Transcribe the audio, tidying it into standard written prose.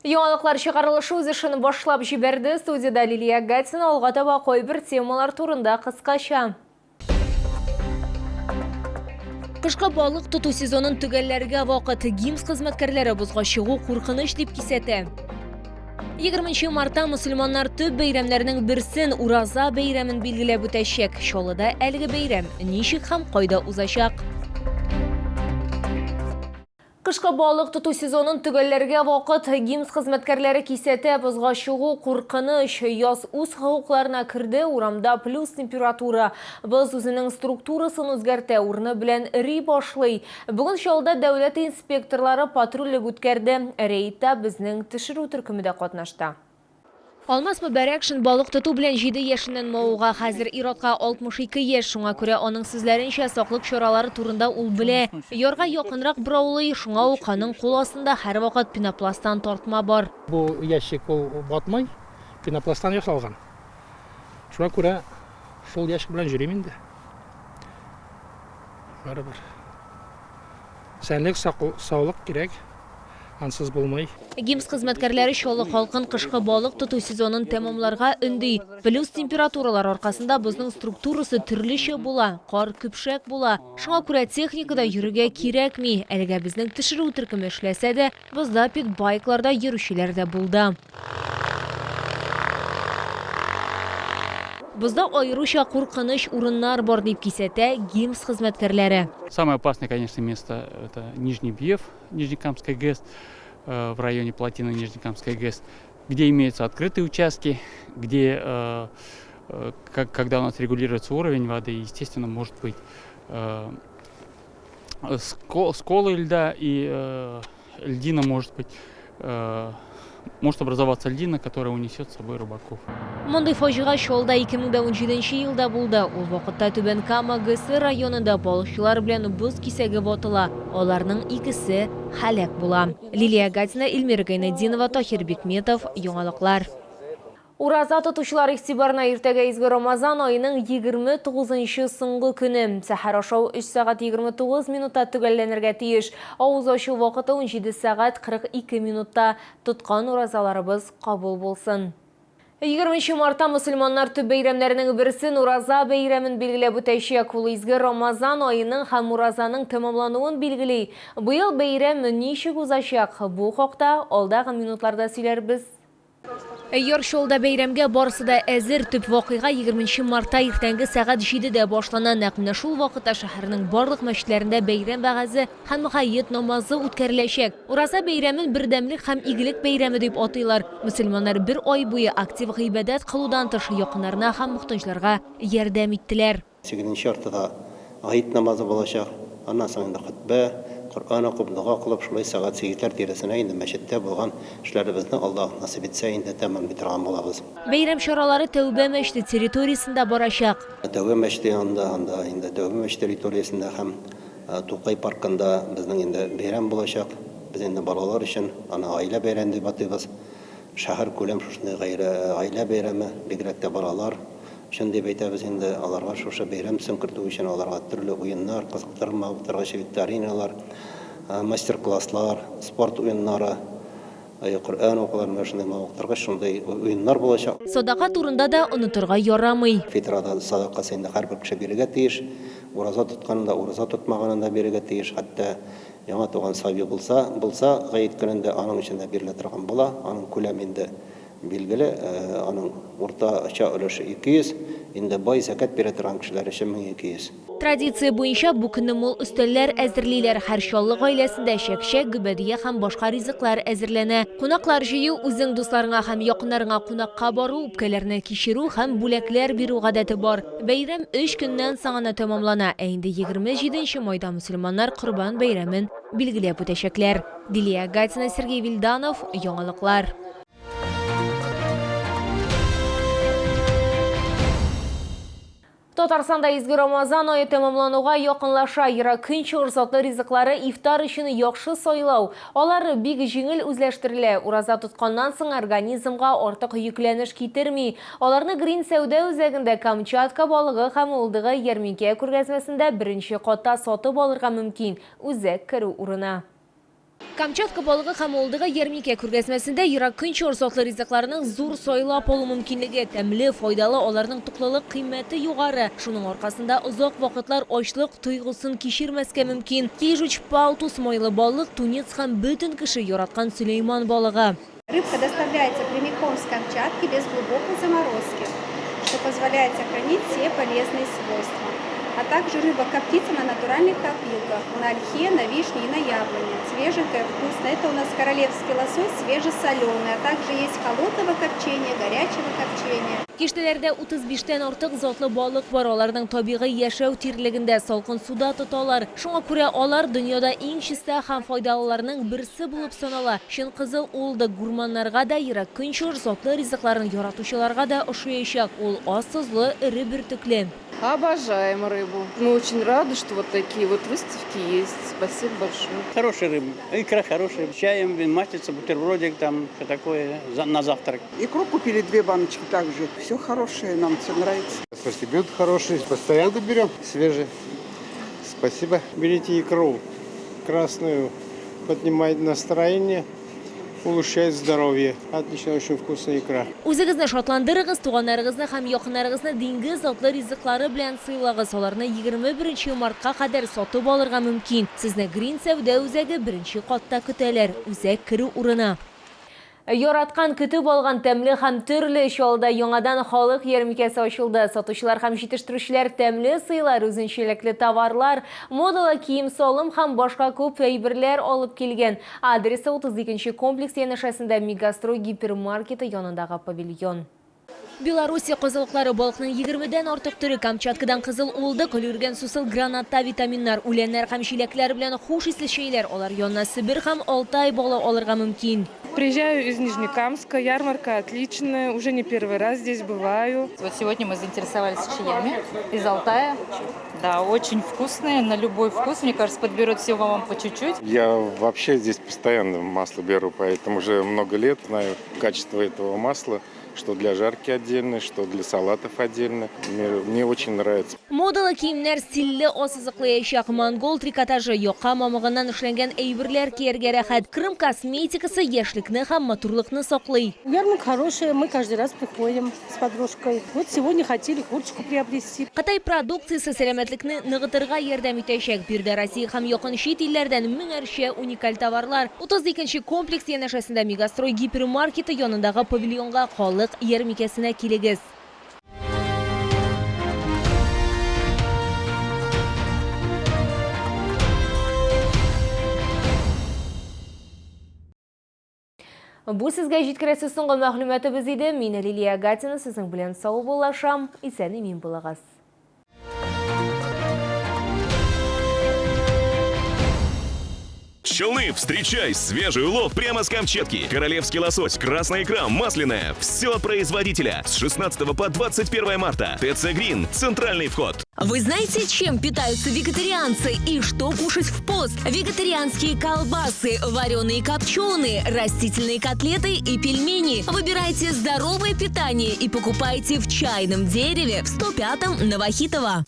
Яңалыклар чыгарылышы үз эшен башлап җибәрде. Студиядә Лилия Гатина. Алга таба кайбер темалар турында кыскача. Кышкы балык тоту сезонын төгәлләргә вакыт. ГИМС хезмәткәрләре бозга чыгу куркыныч дип кисәтә. 20 мартта мөселманнар төп бәйрәмнәрнең берсен Ураза бәйрәмен билгеләп үтәчәк. Чаллыда әлеге бәйрәм ничек һәм кайда узачак? Кышкы балык тоту сезонын төгәлләргә вакыт. ГИМС хезмәткәрләре кисәтә, бозга чыгу куркыныч. Яз үз хокукларына керде, урамда плюс температура. Боз үзенең структурасын үзгәртә, урыны белән эри башлый. Бүген Чаллыда дәүләт инспекторлары патрульлек үткәрде. Рейдта безнең төшерү төркеме дә катнашты. Алмаз Мөбарәкшин балык тоту белән җиде яшеннән мавыга. Хәзер ир-атка 62 яшь, шуңа күрә аның сүзләренчә, саклык чаралары турында ул белә. Ярга якынрак бораулый, шуңа ук аның кул астында һәрвакыт пенопласттан тартма бар. Бу ящик ул батмый, пенопласттан ясалган. Шуңа күрә шул ящик белән йөрим инде. Барыбер. Исәнлек, саулык кирәк. Ансыз булмый. ГИМС хезмәткәрләре Чаллы халкын кышкы балык тоту сезонын тәмамларга өнди. Плюс температуралар аркасында бозның структурасы төрлечә була, кар көпшәк була. Шуңа күрә техникада йөрергә кирәкми. Әлегә безнең төшерү төркеме эшләсә дә, бозда питбайкларда йөрүчеләр дә булды. Бозда аеруча куркыныч урыннар бар, дип кисәтә ГИМС хезмәткәрләре. Самое опасное, конечно, место это Нижний Бьев. Нижнекамской ГЭС, э, в районе плотины Нижнекамской ГЭС, где имеются открытые участки, где, э, э, когда у нас регулируется уровень воды, естественно, может быть сколы льда и льдина может быть может образоваться льдина, которая унесет с собой рыбаков. Мондый фаҗига Чаллыда 2017 елда булды. Ул вакытта Түбән Кама ГЭСы районында балыкчылар белән боз кисәге ватыла, аларның икесе һәлак була. Лилия Гатина, Эльмира Гайнетдинова, Таһир Бикметов, Яңалыклар. Ураза тотучылар игътибарына иртәгә изге Рамазан аеның 29 нчы соңгы көне. Сәхәр ашау 3 сәгать 29 минутта төгәлләнергә тиеш. Авыз ачу вакыты 17 сәгать 42 минутта. Тоткан уразаларыбыз кабул булсын. 20 мартта мөселманнар төп бәйрәмнәренең берсен Ураза бәйрәмен билгеләп үтәчәк. Ул изге Рамазан аеның һәм уразаның тәмамлануын билгели. Быел бәйрәм ничек узачак? Бу хакта алдагы минутларда сөйләрбез. Яр Чаллыда бәйрәмгә барысы да әзер. Төп вакыйга 20 мартта иртәнге сәгать җидедә башлана. Нәкъ менә шул вакытта шәһәрнең барлык мәчетләрендә бәйрәм вәгазе һәм гает намазы үткәреләчәк. Ураза бәйрәмен бердәмлек һәм игелек бәйрәме дип атыйлар. Мөселманнар бер ай буе актив гыйбадәт кылудан тыш, якыннарына һәм мохтаҗларга ярдәм иттеләр. Сигезенче яртыда гает намазы булачак. Аннан соң инде хөтбә, Коръән укып, дога кылып, шулай сәгать сигезләр тирәсенә инде мәчеттә булган эшләребезне Аллаһ насыйп итсә инде тәмамлый торган булабыз. Бәйрәм чаралары Тәүбә мәчете территориясендә барачак. Тәүбә мәчете янында, анда инде Тәүбә мәчете территориясендә һәм Тукай паркында безнең инде бәйрәм булачак. Без инде балалар өчен аны гаилә бәйрәме дип атыйбыз. Шәһәр күләм шушындый гаилә бәйрәме, бигрәк тә балалар өчен дип әйтәбез инде. Аларга шушы бәйрәм төсен кертү өчен аларга төрле уеннар, кызыктырма, мавыктыргыч викториналар, мастер-класслар, спорт уеннары, Әйе, Коръән укулар, менә шундый мавыктыргыч шундый уеннар булачак. Садака турында да онытырга ярамый. Фитрада садакасы инде һәрбер кеше бирергә тиеш. Ураза тотканын да, ураза тотмаганын да бирергә тиеш. Хәтта яңа туган сабый булса, булса, гает көнендә аның өчен дә бирелә торган була. Аның күләме инде билгеле, аның уртача өлеше 200, инде бай зәкят бирә торган кешеләр өчен 1200. Традиция буенча, бу көнне мул өстәлләр әзерлиләр. Һәр Чаллы гаиләсендә чәкчәк, гөбәдия һәм башка ризыклар әзерләнә. Кунаклар җыю, үзең дусларыңа һәм якыннарыңа кунакка бару, үпкәләрне кичерү һәм бүләкләр бирү гадәте бар. Бәйрәм өч көннән соң гына тәмамлана, ә инде 27 майда мөселманнар Корбан бәйрәмен билгеләп үтәчәкләр. Дилия Гатина, Сергей Вильданов, Яңалыклар. Татарстанда изге Рамазан ае тәмамлануга якынлаша. Ерак Көнчыгыш затлы ризыклары ифтар өчен яхшы сайлау. Алар бик җиңел үзләштерелә. Ураза тотканнан соң организмга артык йөкләнеш китерми. Аларны Грин сәүдә үзәгендә Камчатка балыгы һәм уылдыгы ярминкә күргәзмәсендә беренче катта сатып алырга мөмкин. Үзәк керү урыны. Камчатка балыгы һәм уылдыгы ярминкә күргәзмәсендә Ерак Көнчыгыш затлы ризыкларының зур сайлап алу мөмкинлеге, тәмле, файдалы, аларның туклылык кыйммәте югары. Шуның аркасында озак вакытлар ачлык тойгысын кичермәскә мөмкин. Кижуч, палтус, майлы балык, тунец һәм бөтен кеше яраткан Сөләйман балыгы. Рыбка доставляется прямиком с Камчатки без глубокой заморозки, что позволяет сохранить все полезные свойства. А также рыба коптится на натуральных опилках, на ольхе, на вишне и на яблоне. Свеженькая, вкусная. Это у нас королевский лосось, свежесоленый. А также есть холодного копчения, горячего копчения. Киштәләрдә 35 тән артык затлы балык бар. Аларның табигый яшәү тирлегендә салкын суда тоталар. Шуңа күрә алар дөньяда иң чиста һәм файдалыларның берсе булып санала. Чын кызыл уылдык гурманнарга да, Ерак Көнчыгыш затлы ризыкларын яратучыларга да ошыячак. Ул аз тозлы, эре бөртекле. Обожаем рыбу. Мы очень рады, что вот такие вот выставки есть. Спасибо большое. Хорошая рыба. Икра хорошая. Чаем, маслица, бутербродик там, все такое на завтрак. Икру купили 2 баночки также. Все хорошее, нам все нравится. Ассортимент хороший, постоянно берем, свежий. Спасибо. Берите икру красную, поднимает настроение, улучшает здоровье. Отлично, очень вкусная икра. Үзегезне шатландырыгыз, туганнарыгызны һәм якыннарыгызны диңгез затлы ризыклары белән сыйлагыз. Аларны 21 мартка кадәр сатып алырга мөмкин. Сезне Грин сәүдә үзәге 1 катта көтәләр. Үзәк керү урыны. Яраткан, көтеп алган тәмле һәм төрле Чаллыда яңадан халык ярминкәсе ачылды. Сатучылар һәм җитештерүчеләр тәмле сыйлар, үзенчәлекле товарлар, модалы кием-салым һәм башка күп әйберләр алып килгән. Адресы 32 комплекс янәшәсендә Мегастрой гипермаркеты янындагы павильон. Белоруссия кызылыклары балыкның 20-дән артык төре, Камчаткадан кызыл уылдык, өлгергән сусыл гранатта витаминнар, үләннәр һәм җиләкләр белән хуш исле чәйләр. Алар янына Себер һәм Алтай балы алырга мөмкин. Приезжаю из Нижнекамска, ярмарка отличная, уже не первый раз здесь бываю. Вот сегодня мы заинтересовались чаями из Алтая. Да, очень вкусные, на любой вкус, мне кажется, подберут всего вам по чуть-чуть. Я вообще здесь постоянно масло беру, поэтому уже много лет знаю качество этого масла. Что для жарки отдельно, что для салатов отдельно. Мне очень нравится. Модалы киемнәр стильле асызыклаячак. Монгол трикотажы, яка мамыгыннан эшләнгән әйберләр кияргә рәхәт. Крым косметикасы яшьлекне һәм матурлыкны саклый. Ярмарка хорошая, мы каждый раз приходим с подружкой. Вот сегодня хотели курточку приобрести. Кытай продукциясе сәламәтлекне ныгытырга ярдәм итәчәк. Биредә Россия һәм якын чит илләрдән меңәрчә уникаль товарлар. 32 комплекс янәшәсендә Мегастрой гипермаркеты янындагы павильонга халык ярминкәсенә килегез. Бу сезгә җиткерәсе соңгы мәгълүматыбыз иде. Мин Лилия Гатина сезнең белән саубуллашам. Исән-имин булыгыз. Челны, встречай свежий улов прямо с Камчатки. Королевский лосось, красная икра, масляная. Все от производителя. С 16 по 21 марта. ТЦ Грин. Центральный вход. Вы знаете, чем питаются вегетарианцы и что кушать в пост? Вегетарианские колбасы, вареные копченые, растительные котлеты и пельмени. Выбирайте здоровое питание и покупайте в чайном дереве в 105-м Новохитово.